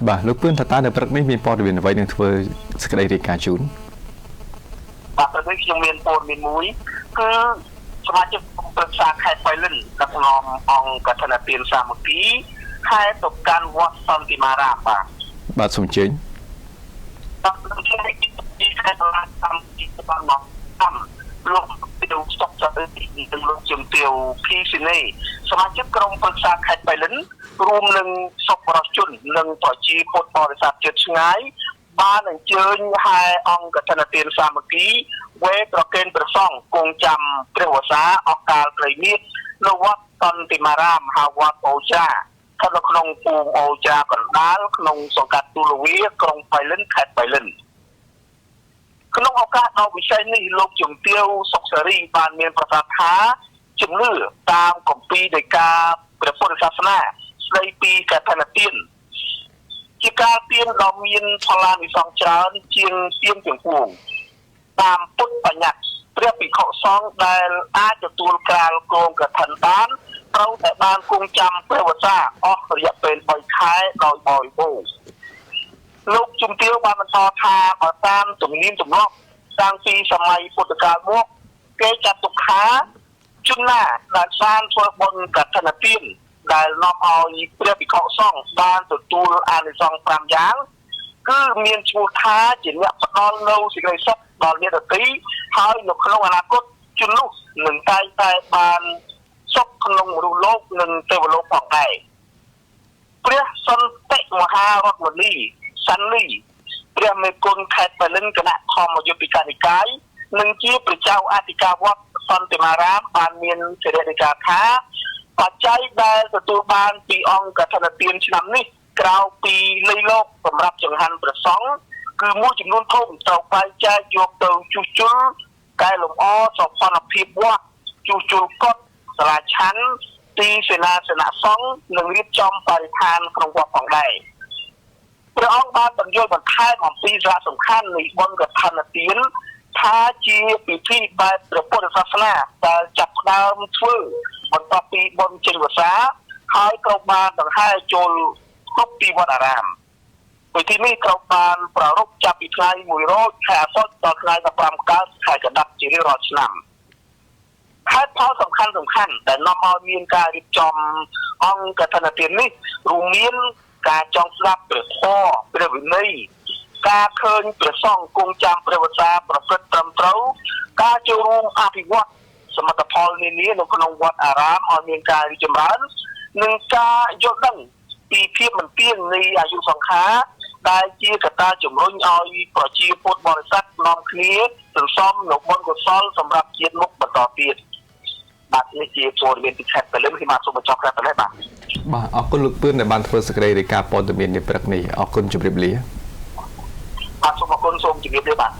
បាទលោកពឿនថាតើនៅព្រឹកនេះមានព័ត៌មានអ្វីនឹងធ្វើសេចក្តីរាយការណ៍ជូន បាទព្រឹកនេះខ្ញុំមានព័ត៌មានមួយគឺសមាជិកប្រឹក្សាខេត្តបៃលិនដឹកនាំអង្គកឋិនទានសាមគ្គីខេត្តទៅកាន់វត្តសន្តិមារាមបាទ បាទសូមអញ្ជើញ បាទទីខេត្តតាមទីបានមកតាមលោកទាវស្តុកចរិតនិងលោកជំទាវភីស៊ីនេសមាជិកក្រុមប្រឹក្សាខេត្តបៃលិនរួមនឹងសុខបរោះជននិងប្រជាពុទ្ធបរិស័ទជិតឆ្ងាយបានអញ្ជើញហែអង្គកឋិនទានសាមគ្គីវេប្រកេនព្រះសង្ឃគង់ចាំព្រះវស្សាអកាលត្រីមាសនៅវត្តសន្តិមារាមហៅវត្តអូចាស្ថិតនៅក្នុងភូមិអូចាកណ្ដាលក្នុងសង្កាត់ទូលវាក្រុងបៃលិនខេត្តបៃលិនក្នុងឱកាសដ៏វិសេសនេះលោកជំទាវសុកសារីបានមានប្រសាសន៍ថាជំនឿតាមគម្ពីរដីកាព្រះពុទ្ធសាសនាស្ដីពីកឋិនទានជាការទានដ៏មានផលានិសង្សច្រើនជាងទានទាំងពួងតាមពុទ្ធបញ្ញត្តិព្រះភិក្ខុសង្ឃដែលអាចទទួលក្រាលគ្រងកឋិនបានត្រូវតែបានគង់ចាំព្រះវស្សាអស់រយៈពេល3ខែដោយបរិបូរណ៍លោកជំទាវបានបន្តថាបើតាមទំនៀមទម្លាប់តាំងពីសម័យពុទ្ធកាលមកគេចាត់ទុកថាជនណាដែលបានធ្វើបុណ្យកឋិនទានដែលនាំឲ្យព្រះភិក្ខុសង្ឃបានទទួលអានិសង្ស5យ៉ាងគឺមានឈ្មោះថាជាអ្នកផ្ដល់នូវសេចក្តីសុខដល់អ្នកដទៃហើយនៅក្នុងអនាគតជននោះនឹងតែងតែបានសុខក្នុងមនុស្សលោកនិងទេវលោកផងដែរព្រះសន្តិមហារតមនីសាន់លីព្រះមេគុណខេត្តបលិនគណៈធម្មយុតិកានិកាយនិងជាព្រះចៅអធិការវត្តសន្តិមារាមបានមានសេរីដីកាថាបច្ច័យដែលទទួលបានពីអង្គកឋិនទានឆ្នាំនេះក្រៅពីលៃលោកសម្រាប់ចង្ហាន់ព្រះសង្ឃគឺមួយចំនួនធំត្រូវបែងចែកយកទៅជួសជុលកែលម្អសោភ័ណភាពវត្តជួសជុលកុដិសាលាឆាន់ទីសេនាសនៈសង្ឃនិងរៀបចំបរិស្ថានក្នុងវត្តផងដែរព្រះអង្គបានបញ្យល់បន្ថែមអំពីសារៈសំខាន់នៃបុណ្យកឋិនទានថាជាពិធីបែបព្រះពុទ្ធសាសនាដែលចាប់ផ្ដើមធ្វើបន្ទាប់ពីបុណ្យចេញវស្សាហើយត្រូវបានដង្ហែចូលគ្រប់ទីវត្តអារាមពិធីនេះត្រូវបានប្រារព្ធចាប់ពីថ្ងៃ1រោចខែអាសត់ដល់ថ្ងៃ15កើតខែកក្កដាជារៀងរាល់ឆ្នាំហេតុផលសំខាន់ដែលនាំឲ្យមានការរៀបចំអង្គកឋិនទាននេះរួមមានការចង់ស្ដាប់ព្រះធម៌ព្រះវិន័យការឃើញព្រះសង្ឃគង់ចាំព្រះវស្សាប្រព្រឹត្តត្រឹមត្រូវការចូលរួមអភិវឌ្ឍសមិទ្ធផលនានានៅក្នុងវត្តអារាមឲ្យមានការរីកចម្រើននិងការយល់ដឹងពីភាពមិនទៀងនៃអាយុសង្ខារដែលជាកត្តាជំរុញឲ្យប្រជាពុទ្ធបរិស័ទនាំគ្នាសន្សំនូវបុណ្យកុសលសម្រាប់ជាតិមុខបន្តទៀតបាទនេះជាព័ត៌មានពីខេត្តប៉ៃលិនខ្ញុំបាទសូមបញ្ចប់តែប៉ុណ្ណេះបាទ បាទអរគុណលោកពឿនដែលបានធ្វើសេចក្តីរាយការណ៍ព័ត៌មាននេះព្រឹកនេះអរគុណជម្រាបលា បាទសូមអរគុណសូមជម្រាបលាបាទ